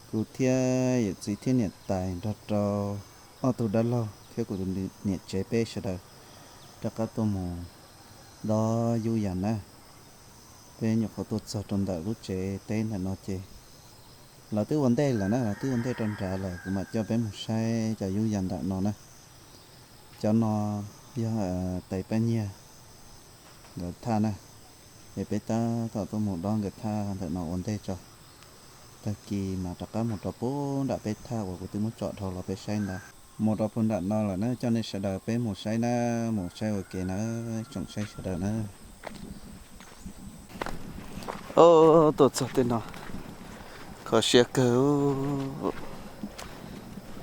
Kuv thiab yawm txiv thiab niam tais nrog rau ob tug dab laug thiab kuv tus niam tsev peb sawv daws rov qab tuaj mus dob yub yas na. Peb nyuam qhuav tuaj txog rau ntawm lub tsev teb ntawm no ces lawv twb ua ntej lawm na, lawv twb ua ntej rau nrad lawm, kuv mam coj peb mus saib cov yub yas ntawm no na. Cov no yog tais Paj Nyiag nkawd thaj na, es peb tab tom tuaj mus dob nkawd thaj ntawm no ua ntej tso. Tag kis mas rov qab mus rau puag nram peb thaj uas kuv twb muab tsom dhau los peb saib ntawd. Mus rau puag nram no lawm na, coj nej sawv daws peb mus saib na, mus saib ua ke na, tsoom saib sawv daws na. Tuaj txog tej no, kho siab kawg.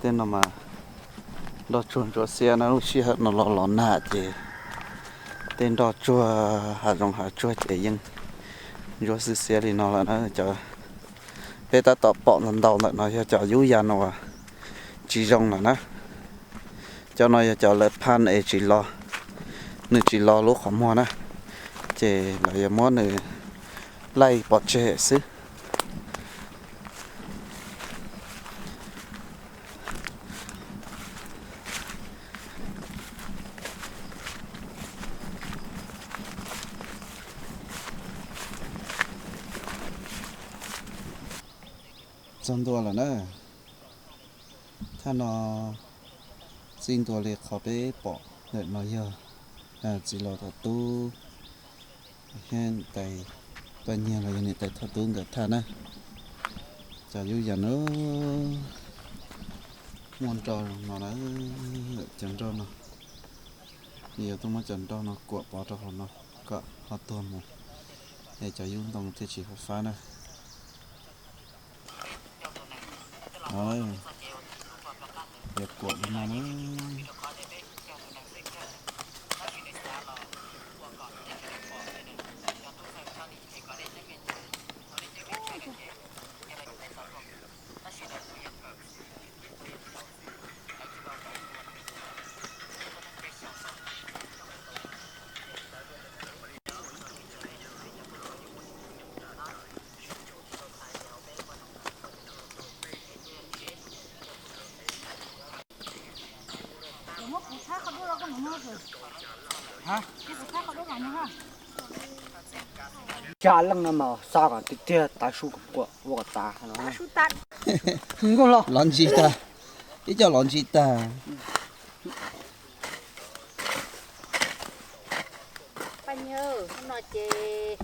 Tej no mas nroj tsuag ntsuab xiab na, lub sij hawm no los los nag ces tej nroj tsuag hav zoov hav tsuag ces yeej ntsuab xwb xiab li no lawm na. Cov peb tab tom pom ntau ntau ntawm no yog cov yub yas no uas tsis zoo lawm na. Cov no yog cov lawv phaj es tsis los, nws tsis los lub qhov muag na, ces lawv yuav muab nws laij pov tseg xwb. Txog ntua lawm na. Thaj no txij ntua li qhov peb pom ntawm no yog txiv laus thaum tub thiab niam tais Paj Nyiag los yog niam tais thaum tub nkawd thaj na. Cov yub yas no muaj nroj no na, cov nroj no, yuav tuaj muab cov nroj no kuam pov rau hauv no kom ho tuag mus, es cov yub ntoo thiaj tsis fab fab na. Yuav kuam li no na. Caj leej no mas xa kom tiag tiag, tav su kom kuam ua kom tas. Nkauj hlo los ntsis tag, ib co los ntsis tag. Paj Nyiag, hnub no ces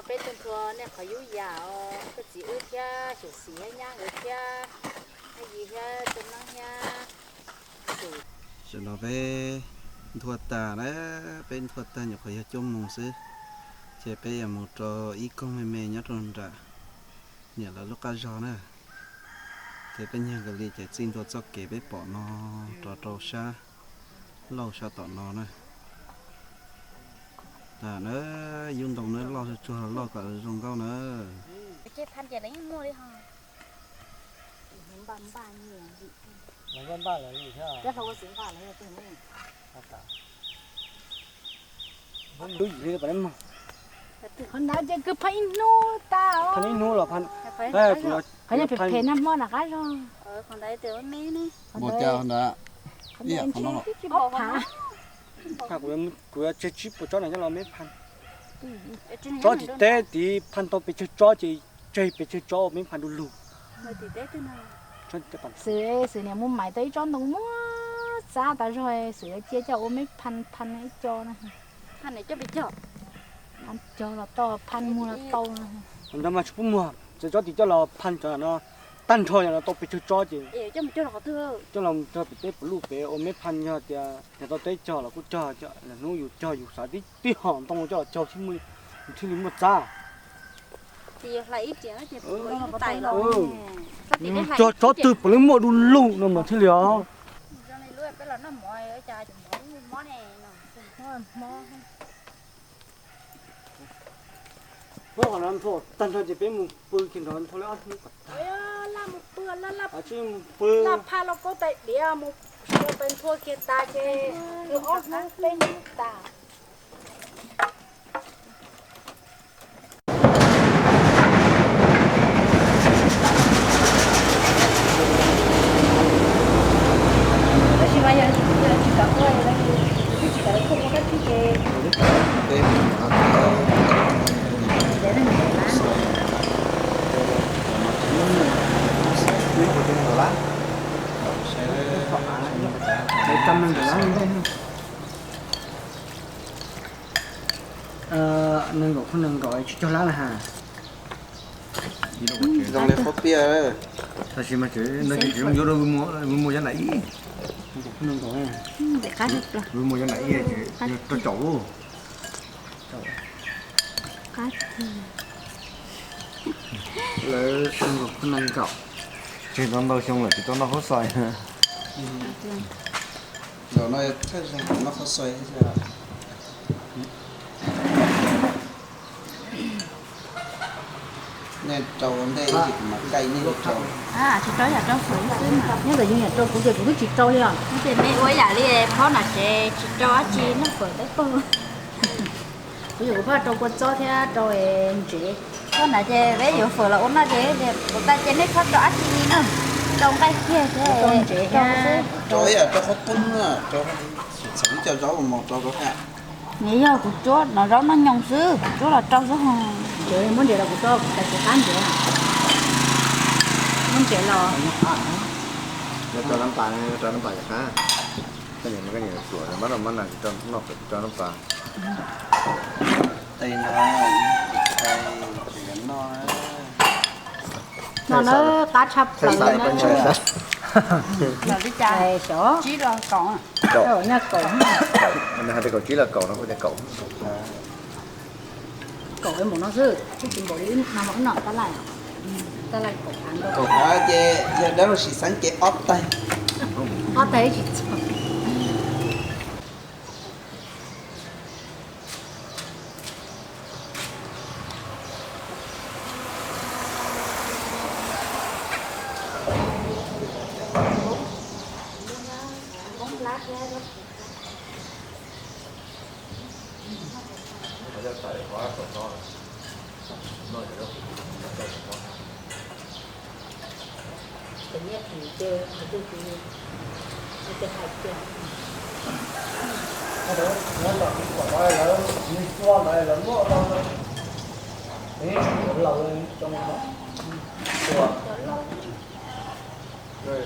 peb tuaj nthua nej qhov yub yas os, koj txiv wb thiab xyum xim thiab nyab nkawd thiab, Haj Yim thiab Txooj Neeb thiab. Sawv daws peb nthua tas na, peb nthua tag nyuam qhuav yog cuaj moos xwb, ces peb yuav mus rau ib koog me me nyob rau nram niam lawv lub qab zog na. Ces peb nyiag nkawd li ces txij ntua txoj kev peb pom no rov rau sab laug sab tom no na. Tas na, yub ntoo na, loj tsuag tsuag loj kom zoo nkauj na. Qhov ntawd ces kwv phaj ib hnub tas os. Phaj ib hnub los phaj, qhov phem phem na hmo nram qab zog. Mus cas ntawd, ib yam qhov no. Kuv yuav tseg tsib puas tsob no coj los meb phaj. Tsob tim teb tid phaj tau pes tsawg tsob ces tseg pes tsawg tsob meb phaj du lug. Xwm, xwm niam mus maim tau ib tsob ntoo muab txab tas zog, xwm cia coj ua meb phaj phaj ib co na. Phaj cog los tau, phaj muag los tau. Ntawd mas tsis pub muag, txawm tsob tid coj los phaj cov no tag nrho yog no tau pes tsawg tsob ces coj los txog pem teb puas luj pem ua meb phaj, yog tias nyob tau teb cog los kuj cog, lwm hnub yus cog yus xav tib hom ntoo coj los cog thiaj muaj, thiaj li muaj txab. Cog tsob twg puav leej muaj du lug no mas thiaj li os. Peb qhov no nthua tag nrho ces peb mus pw kiag nrad nthua li ob hnub kom tag. Pw, peb mus pw, peb nthua kiag tas ces ob hnub peb hnub tas. Nees nkaum lab, nees nkaum khub nees nkaum tsib caug lab na ha. Zoo li qhuab piaj. Tab sis mas tseem, no ces tseem zoo ncuav rau vwm muag yab nram ib. Vwm muag yab nram ib ces yog rau caum lub. Lawv nees nkaum khub nees nkaum. Tseg tau ntau xyoo lawm tsis tau noj qhob xois. Zaum no thaij zeeg kuv noj qhob xois. Nej rau ntej ib chim kuv mam kaij nej rau. Tsis rau yam rau kuv xwb mas. Nyob ntawm yus yam rau kuv ces kuv twb tsis rau li os. Ces nej ua yam li phob na ces tsis rau dab tsi noj fawm teb pawg. Kuv yog kuv pheej rau kua txob thiab rau ntsev. Phob na ces peb yuav fawm los ua noj ces kuv tas ces nej phob rau dab tsi li na. Rau nqaij kiag thiab rau ntsev thiab. Rau ib yam rau qhob poob na, rau txhawm ib co zaub los mus rau rau thiab. Nws yog kuv cuab no zaub noj nyoos xwb, kuv cuab los rau xwb ho. Ntsev muab ntsev los kuv rau kuv tas kuv qab ntsev. Muab ntsev los. Rau nab pas, rau nab pas yog qab. Koj niam, koj niam tuam mab rau mab nas tsis rau noj fawm tsis rau nab pas. Tes no, tes, tes no. No na, qab tshaj plaws li na. Xyov. Nws hais tias kaum tsib los kaum no kuj tias kaum. Kaum ib npaum no xwb, twb tsis npaum li no mas wb noj tab laj, tab laj kaum phav ntau. Kaum phav ces yog dab laug Sim Xeeb ces ob taig. Ob taig tsis txog. Ces nyiaj phim ces tus twg ces hais tias lawv, lawv, lawv, lawv muaj tau, lawv, lawv, lawv,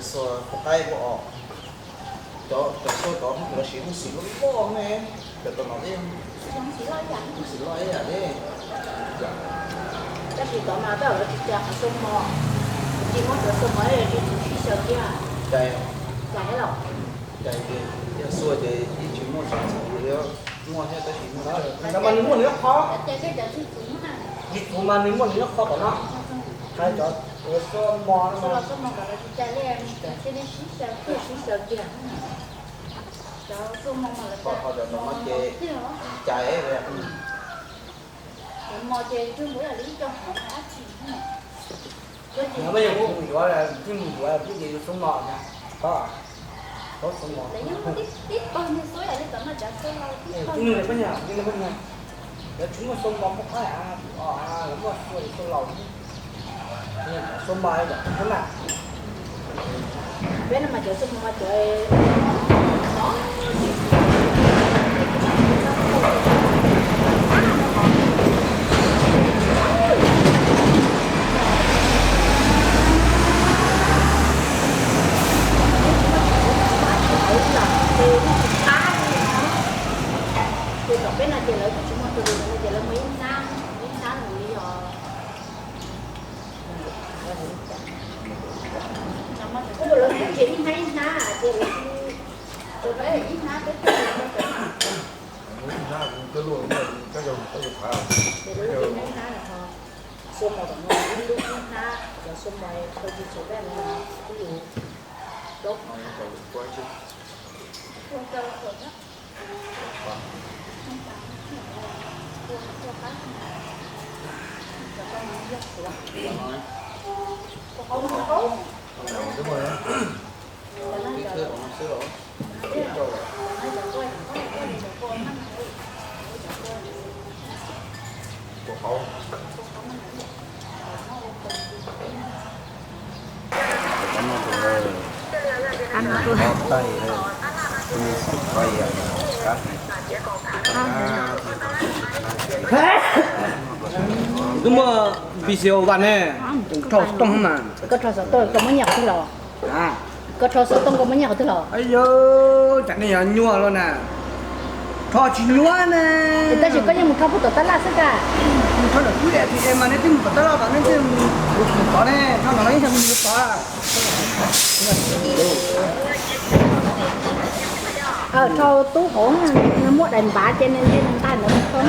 Xuas qaib ua os. Cov, cov xuas tod lawv siv hoob xim loj loj ne, cov tom no thiab. Hoob xim loj ib yam li. Tab sis tod mas tab lawv tsis cas qhov xuas mos, tsis muab cov xuas mos ib yam li tus sib xyaw thiab. Cais, cais los, cais ces yog xuas ces yeej tsis muaj txhua txhua li, muaj thiab tab sis muaj. Nws mas nws muaj nws ib qho. Tsis txhuv mas nws muaj nws ib qho tom no. Hais cov xuas mos no mas. Xuas mos kom lawv tsis cais li, cov thiaj li sib xyaw kiag, sib xyaw kiag. Cov xuas mos mas lawv cais, cov tom no ces cais li. Cov mos ces twb npaum ib yam li ib co hauv dab tsi. Yog muaj yus mus yuav, twb mus yuav twb ces yus xuas mos na. Tod, tod xuas mos. Lawv yeej muaj tib pawg niag xuas yam li tom no cov xuas laus tib pawg. Twb nug lawv pab nyas, twb nug pab nyas. Lawv tsis muaj xuas mos muaj qaib, lawv muaj xuas, xuas laus. Xuas mos yom, peb no mas cov xuas mos mas cov Ces tom peb no ces lawv kuj tsis muaj tus li no ces lawv muaj ib hnab, ib hnab mus li os. Lawv kuj ces ib hnab ib hnab ces lawv kuj, ib hnab peb tug. Ib hnab, ib hnab, xuas mos tom no ib lub ib hnab, cov xuas mos tau tsis txhua dab no kuj yus plaub. Twb muaj P C O vas ne, rho xov tooj mas. Koj rho xov tooj koj muab nyiaj qhov twg los? Koj rho xov tooj koj muab nyiaj qhov twg los? Ayo, cas nej yuav nyuaj luaj na. Rho tsis nyuaj na. Tab sis koj yeej mus rho puag tom tab laj xwb ka? Mus rho ntawm kub ATM mas nej twb mus tom tab laj tod, nej twb mus tod ne, rho ntawm no ib yam mus tod. Rho tub hauv, muab daim npav ces nws nqis nqis ntawd mus rho.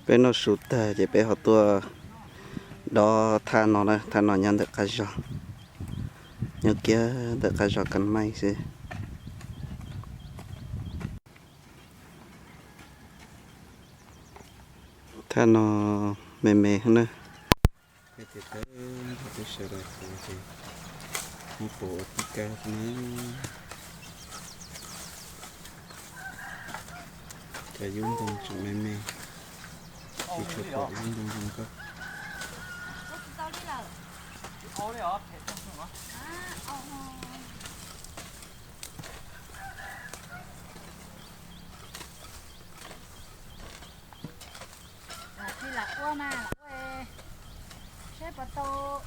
Peb noj su tag ces peb ho tuaj dov thaj no na, thaj no nyob ntawm qab zog, nyob kiag ntawm qab zog Kas Maij xwb. Thaj no me me na. Peb tias tawm nrog peb sawv daws pom ces muab pom ua tib kab na. Cas yub ntoo tseem me me, tsis tshua pom yub ntoo zoo nkauj. Lam tsis lam ua mas lam ua seb puas tau.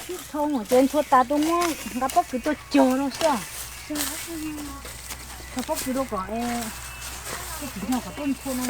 Tib thoo ces ntxhua tas tuaj muab nqa pob kws tuaj cog rau xwb. Cog pob kws rau kom, ib tsis nyog kom tuaj ntxhua no.